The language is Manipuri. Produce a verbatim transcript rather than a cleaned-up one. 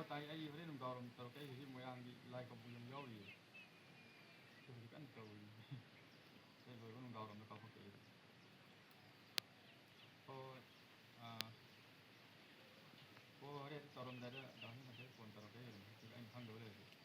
ꯇꯥꯏ, ꯑꯩ ꯍꯣꯔꯦꯟ ꯅꯨꯡꯗꯥꯡꯋꯥꯏꯔꯝ ꯇꯧꯔꯛꯀꯦ꯫ ꯑꯩ ꯍꯧꯖꯤꯛ ꯃꯣꯏꯔꯥꯡꯒꯤ ꯂꯥꯏ ꯀꯕꯨꯏ ꯑꯃ ꯌꯥꯎꯔꯤꯌꯦ꯫ ꯑꯗꯨ ꯍꯧꯖꯤꯛ ꯀꯟꯅ ꯇꯧꯔꯤ꯫ ꯁꯤ ꯂꯣꯏꯕ ꯅꯨꯡꯗꯥꯡꯋꯥꯏꯔꯝꯗ ꯀꯥꯞꯄꯛꯀꯦ ꯑꯩ꯫ ꯍꯣꯏ, ꯍꯣꯏ꯫ ꯑꯥ꯫ ꯍꯣꯏ, ꯍꯣꯔꯦꯟ ꯇꯧꯔꯝꯗꯥꯏꯗ ꯗꯥ ꯍꯦꯃꯟꯇꯗ ꯐꯣꯟ ꯇꯧꯔꯛꯀꯦ ꯑꯩ ꯑꯗꯨꯝ꯫ ꯍꯧꯖꯤꯛ ꯑꯩꯅ ꯈꯪꯗꯕ ꯂꯩꯔꯁꯨ꯫